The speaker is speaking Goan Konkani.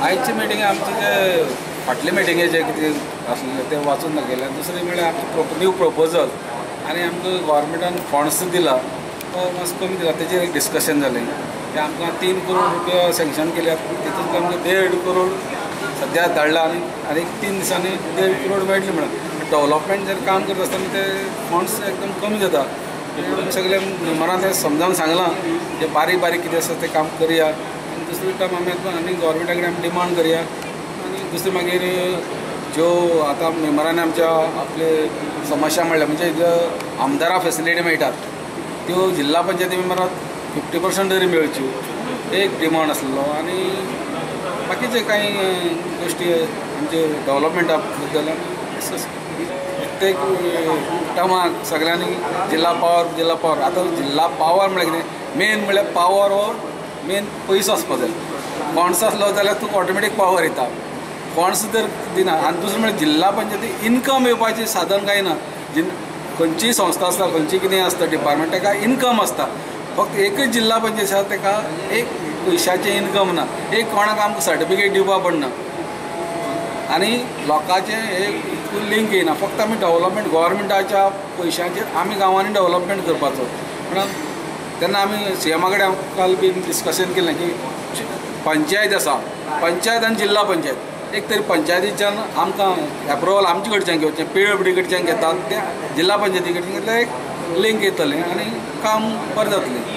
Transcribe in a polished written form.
आयचे मिटींग आमचे जे फाटले मिटिंगे जे कितें आसलें तें वाचून दाखयलें. दुसरें म्हळ्यार आमचें न्यू प्रपोजल आनी आमकां गव्हर्मेंटान फंड्स दिला तो मातसो कमी दिला, तेजेर एक डिस्कशन जालें. ते आमकां 3 करोड रुपया सँक्शन केल्यात, तितूंतले आमकां 1.5 करोड सद्या धाडला आनी आनी 3 दिसांनी 1.5 करोड मेळटले म्हणून. डेवलपमेंट जर काम करता आसतना ते फंड्स एकदम कमी जाता. सगळे मेंबरान तें समजावन सांगलां जे बारीक बारीक कितें आसा तें काम करया आनी दुसरी टर्म आमी आनी गव्हर्मेंटा कडेन आमी डिमांड करया. आनी दुसरें मागीर ज्यो आतां मेंबरांनी आमच्या आपले समस्या म्हणल्या म्हणजे ज्यो आमदारा फेसिलिटी मेळटात त्यो जिल्हा पंचायती मेंबराक 50% तरी मेळच्यो एक डिमांड आसलो. आनी बाकीचे कांय गोश्टी आमचे डेवलपमेंटा बद्दल डिस्कस प्रत्येक टर्माक सगळ्यांनी जिल्हा पावर जिल्हा पावर. आतां जिल्हा पावर म्हळ्यार कितें, मेन म्हळ्यार पावर हो मेन पयसो आसपा जाय. फंड्स आसलो जाल्यार तुका ऑटोमॅटीक पावर येता, फंड्स जर दिना. आनी दुसरें म्हळ्यार जिल्हा पंचायती इनकम येवपाचें साधन कांय ना. खंयचीय संस्था आसता, खंयची कितें आसता डिपार्टमेंट, ताका इनकम आसता. फक्त एकच जिल्हा पंचायत आसा ताका एक पयशाचें इनकम ना, एक कोणाक आमकां सर्टिफिकेट दिवपाक पडना आनी लोकांचें एक लिंक येयना. फक्त आमी डेवलपमेंट गव्हर्मेंटाच्या पयशांचेर आमी गांवांनी डेवलपमेंट करपाचो. म्हणून तेन्ना आमी सीएमा कडेन काल बी डिस्कशन केलें की पंचायत आसा, पंचायत आनी जिल्हा पंचायत एक तरी पंचायतीच्यान आमकां एप्रुवल आमचे कडच्यान घेवचें, पीडब्ल्यूडी कडच्यान घेतात तें जिल्हा पंचायती कडच्यान घेतल्यार एक लिंक येतलें आनी काम बरें जातलें.